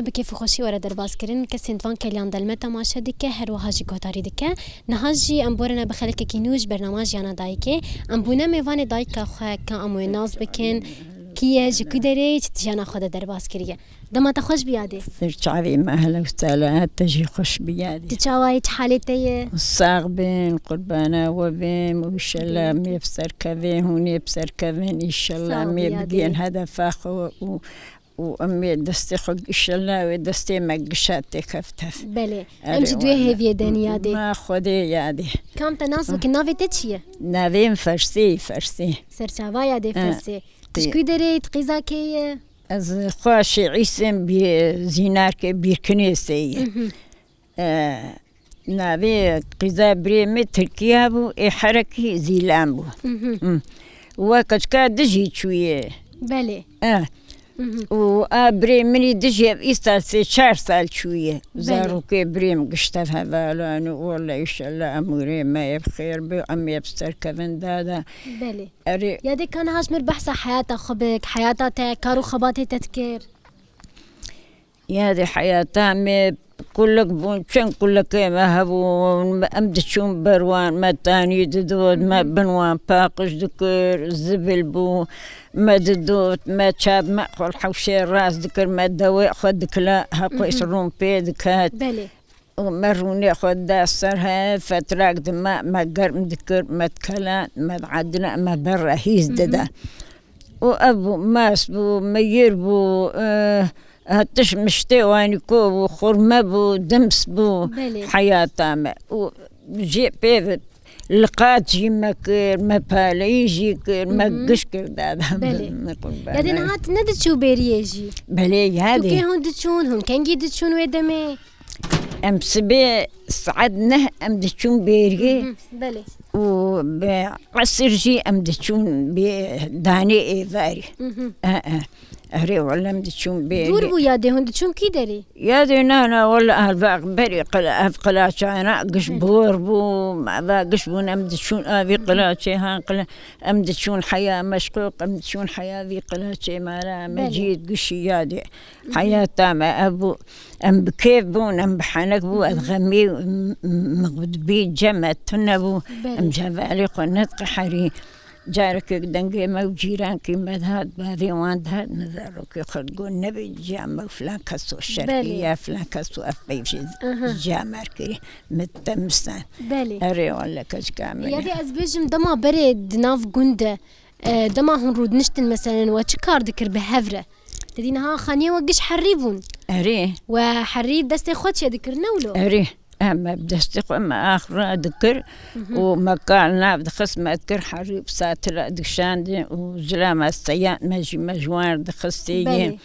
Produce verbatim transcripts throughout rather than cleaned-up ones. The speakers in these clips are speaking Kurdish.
Bi kêf û xweşî were derbas kirin. Kesên di van keliyan de li me temaşe dike, her wiha jî guhdarî dike. Niha jî em borine bi xelkekî nû ji bernama Jiyana Dayikê. Em bûne mêvanê dayika xwe, ka em wê nas bikin. Kî ye, ji ku derê ye, çi di jiyana xwe de derbas kiriye. Dema te xweş bî yadê. Ser çavê me hele û sala te jî xweş bî yadê. Tu çawa yî, çi halê te ye? Sax bin, qurbana we bim, û înşallah em ê bi ser kevin, hûn ê bi ser kevin, înşallah em ê bigihên hedefa xwe û û em ê destê xwe gişelna wê destê me gişa têkefte. Belê. Em jî duê hêviyê denî yadê. Ma Xwedê yadê. Kam te nas bikin, navê te çi ye? Navê min Fersê, Fersê. Serçava yadê Fersê. Tu ji ku derê yî, tu qîza kê ye? Ez xwe şêîsim, bî-, zînarkê Bîrkinêsê ye. E, navê qîza birê min Tirkiya bû, ê herekî Zîlan bû. Hı. Wa keçika dijî çûye. Belê. E. Û a birê min î dijî ev îsal sê çar sal çûye. Belê. Zarokê birê min gişte hevalan û wele înşallah emûrê me yê bi xêr bi, em ê bi ser kevin dada. Belê. Erê. Yadê ka niha ji mir behsa heyata xwe bik, heyata te, kar û xebatê te dikir. Yadê heyata me kulek bûn, çend kulekê me hebûn, em diçûn ber wan, me tanî didot, me bin wan paqij dikir, zibil bû, me didot, me çav me xwe li hewşê rast dikir, me dewê xwe dikila, heqwês rûn pê diket. Belê. Û me rûnê xwe da ser he, fetrak dima me germ dikir, me dikela, me diadina, me ber re hîs dida. Û ev bû, mas bû, meyir bû, e, hetiş miştê wanî ko bû, xurme bû, dims bû, belê, heyata me. Û jê pê ve liqat jî me kir, me paleyî jî kir, me giş kir dada. Belê. Me qurban. Yadê niha tu nediçû bêriyê jî? Belê, yadê. Tu kê hûn diçûn, hûn kengî diçûn wê demê? Em sibê saet neh em diçûn bêriyê. Hı hı, belê. Û bi esir jî em diçûn bê danê êvarî. Hı hı. E, e. Erê, wele em diçûn bêriyê. Dûr bû yadê, hûn diçûn kî derê? Yadê, na, na, wele ev berê qila-, ev qilaçana giş bor bû, eva giş bûn, em diçûn avî qilaçê han qila-, em diçûn heya meşqoq, em diçûn heya vî qilaçê mara, belê, mecîd gişî yadê. Heyata me ev bû. Em bi kêf bûn, em bi henek bû, ez xemî m-, m-, mixdibî cem me tune bû. Belê. Em ji hevalê xwe nediqeherî. Carekek dengê me û cîrankî me dihat, bavê wan dihat, min zarokê xwe digot, nebê ciya me û filan keso şer kiriye, filan keso ev peyv jî ciya me kirî, min te misan. Belê. Erê, wele keçika min. Yadê ez bêjim dema berê di nav gund de, e, dema hûn rûdiniştin, meselen, we çi kar dikir bi hev re? Te dî niha xaniyê we giş herî bûn. Erê. We herî destê xwe çêdikir, ne wilo? Erê. Em, me bi destê xwe me ax radikir û me kal nav dixist, me dikir herî bi satira dikişandin û zilama seyat me jî me ji wan dixistê yê. Belê.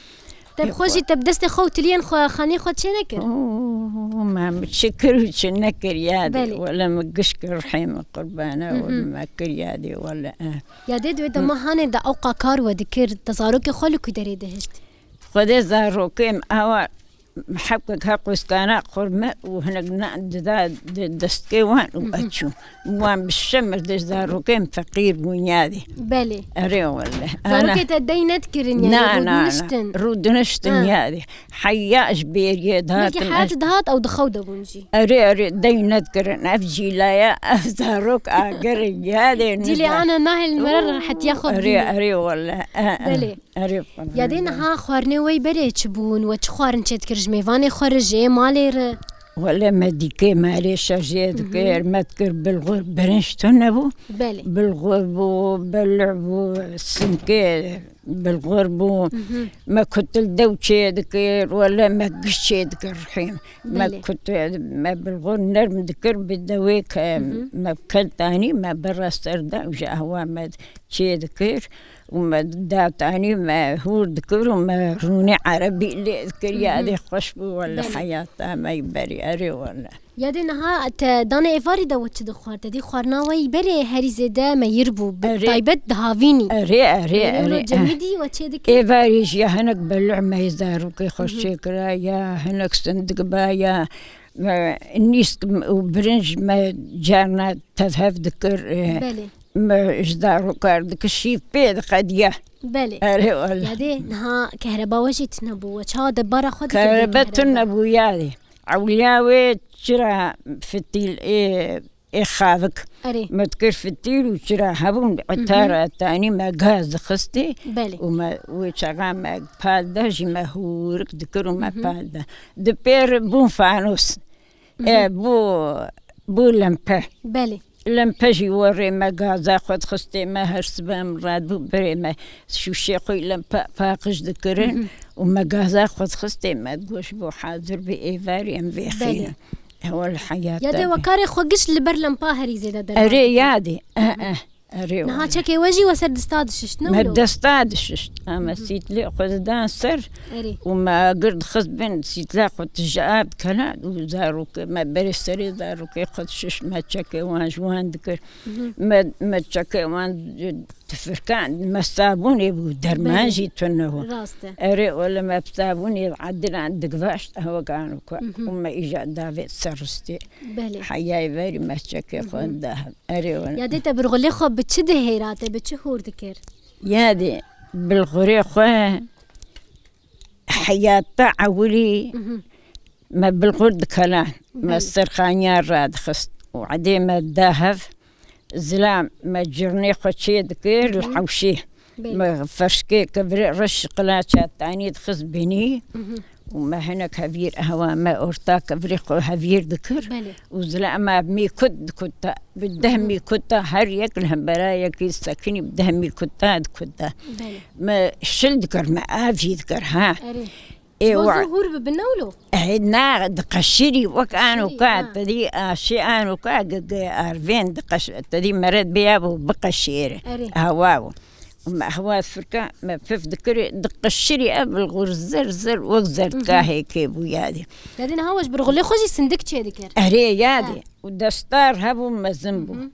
Te bi xwe jî, te bi destê xwe û tiliyên xwe xaniyê xwe çê nekir? Oo, me, me çi kir û çi nekir yadê. Belê. Wele me giş kir, rihê min qurbana, wele me kir yadê, wele, eh. Yadê di wê dema hanê de ewqa kar we dikir, te zarokê xwe li ku derê dihişt? Xwedê zarokê min awa hepkek heqûskana xurme û hinek nan dida di destkê wan û eçûn. Wan bi şemir de zarokê min feqîr bûn yadê. Belê. Erê wele. Zarokê te dey nedikirin, yanî rûdiniştin? Na, na, na. Rûdiniştin yadê. Heya ji bêriyê dihatin. Belkî heyat dihat ew di xew de bûn jî. Erê, erê, dey nedikirin. Ev cîlaya, ev zarok agirin yadê. Cîlê ana nahêlin mere rehetiya xwe bidînin. Erê, erê wele. E, e. Belê. Erê, qurban. Yadê niha xwarinê we yî berê çi bûn? We çi xwarin çêdikir ji mêvanê xwe re, ji ê malê re? Wele me dîkê malê şerjê dikir, me dikir bilxur, birinc tune bû. Belê. Bilxur bû, belû bû, sinkê bilxur bû. Me kutil dew çêdikir, wele me giş çêdikir rihê min. Me kut-, me bilxur nerm dikir bi dewê ke me kel tanî, me bira ser de û ji ewa me çêdikir. û me datanî me hûr dikir û me rûnê erebî lê dikir, yadê xweş bû wele heyata me yî berî, erê wele. Yadê niha te danê êvarî de we çi dixwar? Te dî xwarina we yî berê herî zêde meyir bû, bi taybet dihavînî. Erê, erê, erê. Cemidî we çê dikir? Êvarî jî ya hinek belû me yî zarokê xweş çêkira, ya hinek sindik ba, ya me nîsk û birinc me carna tevhev dikir, e, belê. Me ji darokar dikir şîv pê diqediya. Belê. Erê wele. Yadê niha kehreba we jî tune bû. We çawa debara xwe dikir bê kehreba? Kerebe tune bû yadê. Ewliya wê çira fitîl ê, ê xavik. Erê. Me dikir fitîl û çira hebûn, Hı hı. Etara tanî me gaz dixistê. Belê. Û me wê çaxa me pal de jî me hûrik dikir û me Hı hı. pal de. Di pêr bûn fanos. Hı hı. E, bû, bû lempe. Belê. Lempe jî werê me gaza xwe dixistê, me her sibe em radibû berê me şûşê xwe lempe paqij dikirin Hı hı. û me gaza xwe dixistê, me digot ji bo hazir bi êvarî em vêxînin. Belê. Hewa li heyata Ya de be. we karê xwe giş li ber lempa herî zêde derman Erê dikir. yadê. Eh, eh. Erê Niha wele. çekê we jî we ser dista dişişt, ne Me wilo? desta dişişt. Ama Hı hı. sîtlê xwe didan ser Erê. û me agir dixist bin sîtla xwe tije av dikela û zarokê me berê serê zarokê xwe dişişt, me çekê wan ji wan dikir. Hı hı. Me, me çekê wan tifirkan, me sabûnê bû, derman Belê. jî tune bû. Rast e. Erê wele me sabûnê edilan digivaşt hewa gano ku Hı hı. û me îja davêt ser ristê. Belê. Heyayê verî me çekê xwe Hı hı. da. Erê wele. Ya dê te birxulê xwe bi çi dihêra, te bi çi hûr dikir? Yadê bilxurê xwe heyata ewilî Hı hı. me bilxur dikela, me Belê. serxaniya radixist û edê me da hev, zilam me cirnê xwe çê dikir li Hı hı. hewşê. Belê. Me ferşkê kevirê reş qila çatanî dixist binî Hı hı. û me hinek hevîr hewa me orta kevirê xwe hevîr dikir Belê. û zila me mîkut dikuta. Bi deh Hı hı. mîkuta her yek li hembera yekî sekinî bi deh mîkuta dikuta. Belê. Me şil dikir, me av jî dikir, ha. Erê. Ê, Bo wa- zû hûr bibin, ne wilo? Ê, na, diqeşirî wek ano Şirî, ka, ha. tedî aşê ano ka, ge, ge arvên diqeş-, tedî meret bêya bû, biqeşêre. Erê. Hewa bû. Me hewa firka, me pif dikirê, diqeşirî ev li xur zir, zir, wek zerdka Hı hı. hêkê bû yadê. Yadê niha we ji birxulê xwe jî sindik çê dikir. Erê yadê. He. Û destar hebû mezin bû. Hı hı.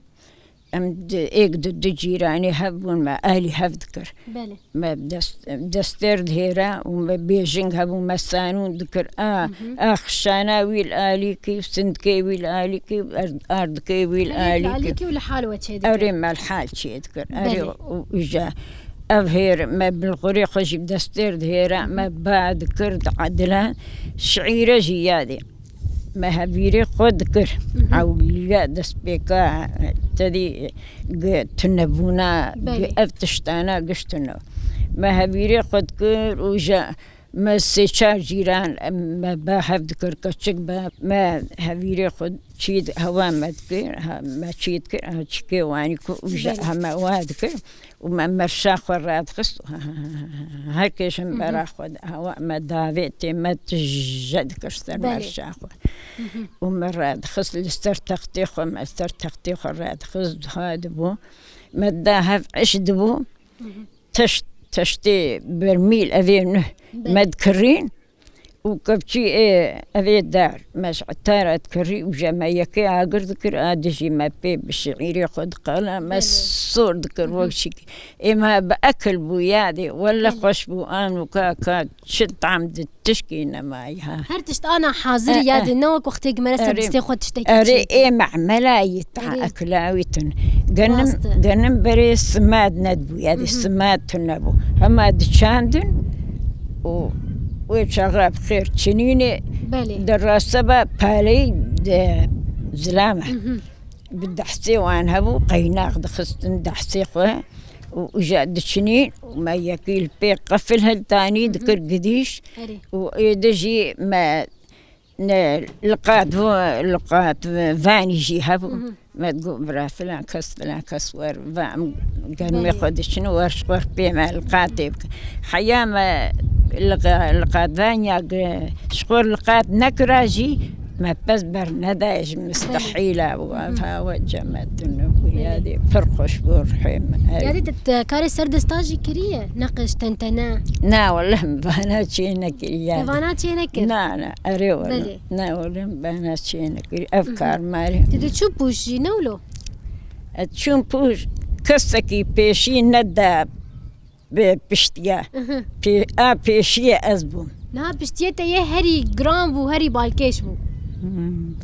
Em di, êk di du cîranê hev bûn, me alî hev dikir. Belê. Me dest, destêr dihêra û me bêjing hebû, me sanûn dikir. A, Hı hı. a xişana wî li alîkî, sindikê wî li alîkî, er-, ardikê wî li Tenê li alîkî. alîkî û li hal we çê dikir. Erê me li hal çê dikir. Erê Belê. û îja ev hêr me bilxurê xwe jî bi destêr dihêra, Hı hı. me ba dikir, diedila. Şiîre jî yadê. Me hevîrê xwe dikir. Hı hı. Ewliya destpêka tedî gi-, tunebûna, Belê. gi-, ev tiştana giş tune. Me hevîrê xwe dikir û ji me sê çar cîran, em, me ba hev dikir, keçik be. Me hevîrê xwe çî di-, hewa me dikir, ha, me çî dikir, ha, çikê wanî ku û ji Belê. heme wa dikir. û me merşa xwe radixist û her kêşin Hı hı. bera xwe de, hewa me davêtê me tije dikir ser Belê. merşa xwe. Hı hı. Û me radixist li ser textê xwe, me ser textê xwe radixist, duha dibû. Me da hev iş dibû. Hı hı. Teşt, teştê bermîl evê nuh Belê. me dikirîn. û kevçî ê evê dar, me ji etara dikirî û je me yekê agir dikir, a dijî me pê bi şiîrê xwe diqala, me Belê. sor dikir Hı hı. wek şikî. Ê me bi ekil bû yadê, wele Belê. xweş bû, an û ka, ka çi tam di tişkî nemayî ha. Her tişt ana hazir E, e. yadê, ne wek wextê gi me re ser Erê, distê xwe tiştekî erê çêke. ê mehmela yî ta Erê. ekila wî tun. Genim, Rast e. genim berê simad nedibû, yadê Hı hı. simad tune bû. Hema diçandin û wê çaxa bi xêr çinînê Belê. di raseba paleyî di zilama. Mhm. Bi dehsê wan hebû, qeynax dixistin dehsê xwe û uja diçinîn û me yekî li pê qefil hiltanî Mhm. dikir gidîş Erê. û êdî jî me ne, liqat vo-, liqat vanî jî hebû. Mhm. Me digot, bira filan kes, filan kes wer, va em germê Belê. xwe diçin û wer ji xwe pê me liqatê bike. Heya me liqa-, liqat vanya ge-, ji xwe liqat nekira jî me pez bernedaye ji mistehîla bû. Belê. Mhm. Ev hawa cemet tune bû Belê. yadê pir xweş bû rihê me. Yadê te, te karê ser desta jî kiriye? Neqiş, tentene? Na, wele em vana çê nekiriye. Te vana çê nekir? Na, na, erê wele. Belê. Na, wele em vana çê nekir. Ev Mhm. kar marê. Tu diçû pûş jî ne wilo? Ez çûm pûş, kesekî pêşî neda bi piştiya. Mhm. Pê-, a pêşiyê ez bûm. Niha piştiyê te yê herî giran bû, herî balkêş bû. Hmm.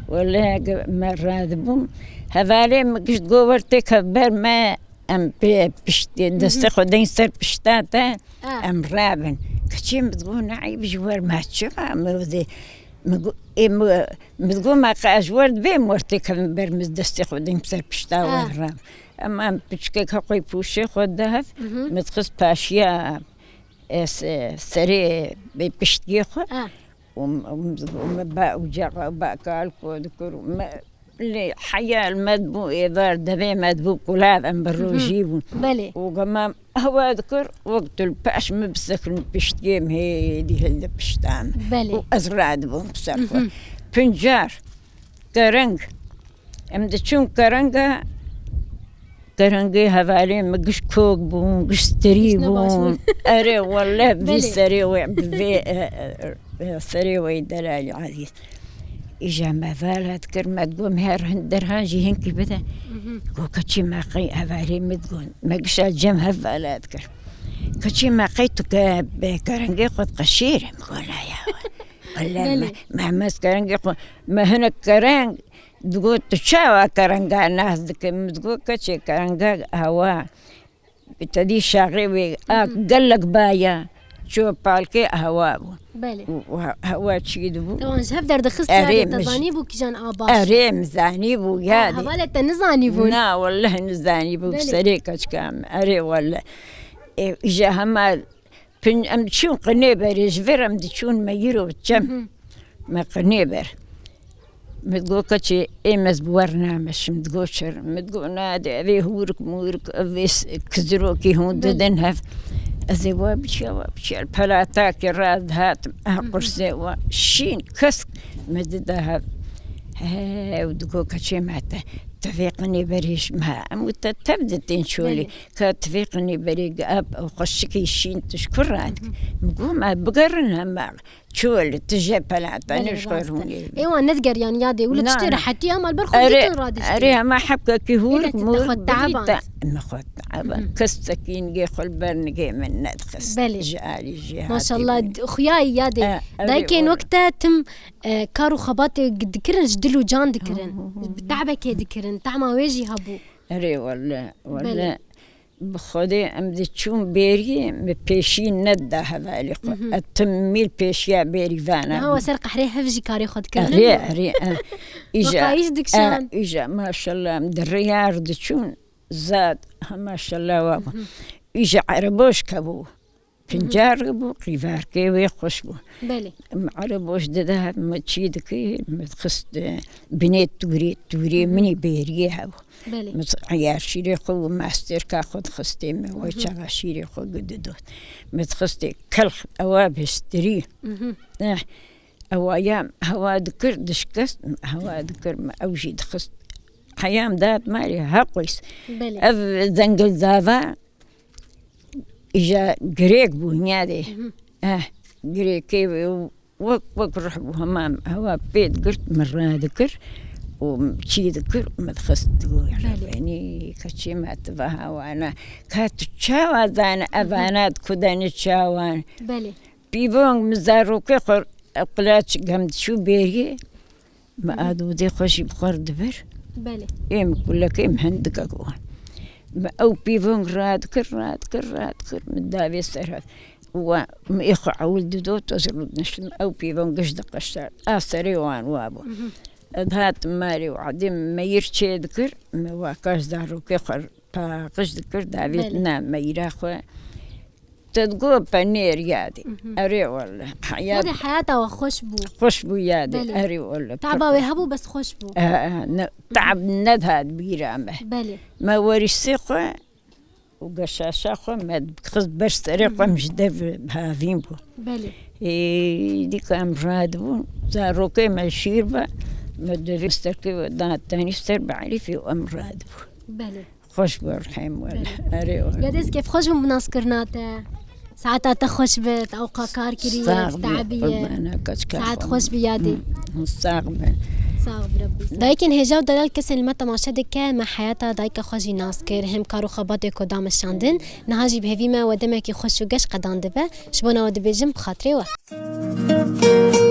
Wele me radibûm. Hevalê min gişt got, wer têke ber me, em pê piştê, destê xwe deyn ser pişta te, Ah. em rabin. Keçê min digot, neib ji wer me çi ra, me wê, min got, ê, min, min digot, me qe ez ji wer dibêm, wer têkevim ber, min destê xwe deyn ser pişta Ah. wer ram. Em, em piçkek heqoy pûşê xwe de hev, Mhm. min dixist paşiya, e, se-, serê bê piştgê xwe. Ah. û, û, û me ba uca ba kal ku dikir û me lê heya li me dibû êvar devê me dibû kulav em bi Hı hı. rojî bûn. Belê. Û gema hewa dikir wek tu li paş min bisekin piştgê min hêdî hilde pişta min. Belê. Û ez radibûm ser xwe. Hı hı. Pincar, kereng, Em diçûn kerenga, kerengê hevalê min giş kok bûn, giş sterî Giş nebaş bûn. bûn. Erê, wele vî Belê. serê wê, bi vê, e, e, e, serê wê delalî ezîz. Îja me vala dikir, me digot, me her hin derhan jî hinkî bide. Mhm. Got, keçî me qey hevalê min digot. Me gişa cem hev vala dikir. Keçî me qey tu ke, be kerengê xwe diqeşîrî? Min got, na ya. Wele Belê. me, me, me ez kerengê xwe, me hinek kereng, Digot, tu çawa kerenga nas dikî? Min digot, keçê kerenga hewa. Te dî şaxê wê a Hı hı. gelek baya. Ço palkê hewa bû. Belê. Û he-, hewa çî dibû. Te wan ji hev derdixist Erê, yadê, te mij- zanîbû kîjan a baş? Erê, min zanîbû Ha, yadê. hevalê te nizanîbûn? Na, welleh nizanîbû Belê. serê keçika min. Erê, welleh. E, îja hema Pin-, em diçûn qinê berê, ji vir em diçûn me îro çem. Hı hı. Me qinê ber. Min digot, keçê ê me ez bi wer name, şim digot çer. Min digot, na de, ev ê hûrik mûrik, ev ê s-, kizirokî hûn Belê. didin hev. Ez ê wa biçiya, wa biçiya. Pelatakê radihatim, ah, Hı hı. qursê wa. Şîn, kesk me dida hev. He, ew digot, keçê me te, te vê qinê berê ji me. Em û te tev ditin çolê. Belê. Ka tivê qinê berê gi ap ew xweşikî şîn tu ji kur radikî? Hı hı. Min got, me bigerin hema çol, tu je pelata Belê, ne ji xwe rast e. rûnê. Ê wan nedigeriyan yadê, wilo Na, tiştê na. rehetî hema li ber xwe Erê, dîtin radiştî. erê hema hebkekî hûrik Hêle tu mûrik xwe bigî taban. te. Min xwe taban. Hı hı. Kes sekînigê xwe li ber nigê min nedixist. Belê. Ji alî jêhatî Maşallah, bû. d-, xuya yadê. E, erê Dayikên were. wek te tim, e, kar û xebatê g-, dikirin, ji dil û can dikirin. Hı hı hı. Bi tabekê dikirin, tahma wê jî hebû. Erê wele, wele. Belê. Bi Xwedê em diçûn bêriyê, min pêşî nedida hevalê xwe. Mhm. Ez tim mîl pêşiya bêrîvana Niha we bûm. ser qehrê hev jî karê xwe dikir, ne Erê, mi? erê, eh. Îja, Waqayî jî dikişan. eh, îja, maşallah, em di riyar diçûn, zad, ha, maşallah, wa bû. Mhm. Îja ereboş kebû. Hı hı. Pincar bû, qîvarkê wê xweş bû. Belê. Em ereboş dide, me çî dikir, me dixist, e, binê tûrê, tûrê Hı hı. minî bêriyê hebû. Belê. Me eyar şîrê xwe û masterka xwe dixistê me, we Hı hı. çaxa şîrê xwe gididot. Me dixistê kelx, ewa bêstirî. Hı hı. Eh, ewa ya hewa dikir, dişkest, hewa dikir, me ew jî dixist. Heyam dat malê, ha quys. Belê. Ev zengildava, Îja girêk bû, niyadê. Mhm. Eh, girêkê wê û wek, wek ruh bû, hema hewa pê digirt, min radikir û çî dikir, min dixist, digot, Belê. Rebenî, keçê me tu va hewana. Ka tu çawa zanî, Mhm. evana di ku de ne çawan? Belê. Pîvong min zarokê xwe, eqlaç gem diçû bêriyê. Me Mhm. adodê xwe jî bi xwe re dibir. Belê. Ê min kulekê min hindik e wan. Me ew pîvong radikir, radikir, radikir. Min davê ser hev. Wa min ê xwe ewil didot, ez rûdiniştim. Ew pîvong giş diqeşar. A serê wan wa bû. Mhm. Ez hatim malê û edê min meyir çê dikir. Me waka ji zarokê xwe re paqij dikir, davêt Belê. na meyra xwe. Te digot penêr yadê. Mhm. Erê wele. Heyat Yadê heyata we xweş bû. xweş bû yadê. Belê. Erê wele. Taba wê hebû bes xweş bû. Eh, eh, ne, tab nedihat bîra me. Belê. Me werîsê xwe û geşaşa xwe me dixist ber serê xwe, Mhm. em ji dev havîn bû. Belê. Ê, dîka em radibûn. Zarokê me şîr be. Me devê serkê we da tenî ser be Elîfê û em radibûn. Belê. Xweş bû, rihêm wele. Belê. Erê wele. Ya dest kêf xweş bû bi naskirina te. Saeta te xweş be, te ewqa kar kiriye, Sax be, tebiye. qurbana keçika Saet xwe. xweş be yadê. Hı, hı, sax be. Sax be Rebbî. Dayikên hêja û delal kesên li me temaşe dike, me heyata dayika xwe jî nas kir, hem kar û xebatê ku da me şandin. Niha jî bi hêvî me we demekî xweş û geş qedan dibe. Ji bona we dibêjim bi xatirê we.